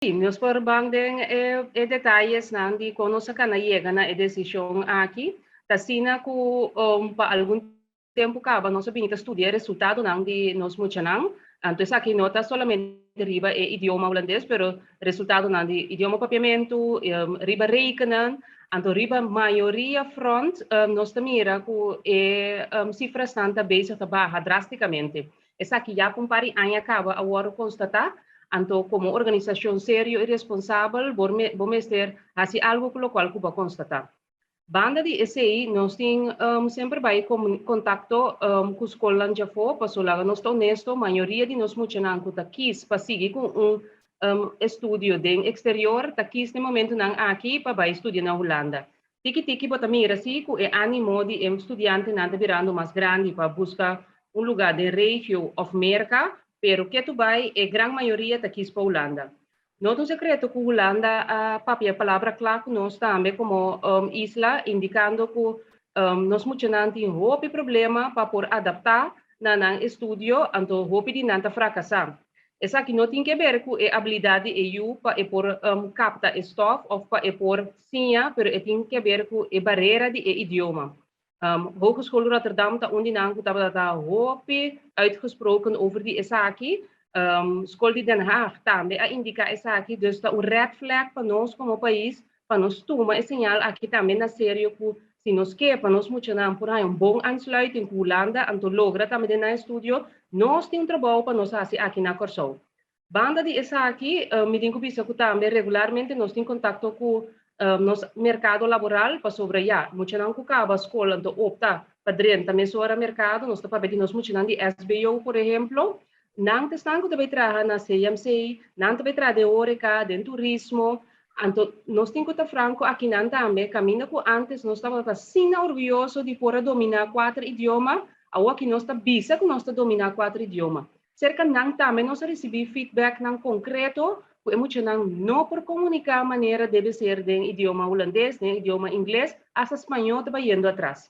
Nos por ban den e detayesnan di kon nos a kana yega na e desishon aki. Ta asina ku pa algun tempu kaba nos a bini ta studia e resultadonan di nos muchanan. Anto esaki no ta solamente riba e idioma hulandes, pero resultadonan di idioma papiamentu, riba rekenen. Anto riba mayoria front nos ta mira ku e sifrasnan ta bezig ta baha drástikamente. Esaki ya pa un par di aña kaba a wòrdu konstatá, anto komo organisashon serio i responsabel bo mester hasi algu ku lokual ku bo a konstatá. Banda di esei nos tin semper bai kontakto ku skolnan djafó, paso laga nos ta honesto, mayoria di nos muchanan ku ta kis pa sigui ku un estudio den eksterior ta kis na e momentunan aki pa bai studia na Hulanda. Tiki tiki bo ta mira si ku e animo di e studiantenan ta birando mas grandi pa buska un lugá den regio òf Merka, pero ketu bai e gran mayoria ta kis pa Hulanda. No ta un sekreto ku Hulanda a papia palabra kla ku nos tambe komo isla indikando ku nos muchanan tin hopi problema pa por adaptá na nan estudio, anto hopi di nan ta frakasá. Esaki no tin ke ber ku e abilidat di e yu pa e por kapta e stòf òf pa e por siña, pero e tin ke ber ku e barera di e idioma. Hogeschool Rotterdam ta un di nan ku tabata ta hopi uitgesproken over di esaki. Skol di Den Haag tambe a indiká esaki, dus ta un red flag pa nos komo pais pa nos tuma e señal aki tambe na serio ku si nos ke pa nos muchanan por haña un bon aansluiting ku Hulanda anto logra tambe den nan estudio, nos tin un trabou pa nos hasi aki na Kòrsou. Banda di esaki mi tin ku bisa ku tambe regularmente nos tin kontakto ku nos merkado laboral pasobra ya muchanan ku kaba skol anto opta pa drenta mesora merkado, nos ta papia di nos muchanan di SBO por ehemplo, Nan ta esnan ku ta bai traha na CMC, nan ta bai traha den horeca, den turismo. Anto nos tin ku ta franko akinan tambe, kaminda ku antes nos tabata asina orguyoso di por a dominá kuater idioma, awoki nos ta bisa ku nos ta dominá kuater idioma. Serka nan tambe nos a risibí feedbacknan konkreto ku e muchanan no por komuniká manera debe ser den idioma hulandes, den idioma ingles, asta spañó ta bayendo atras.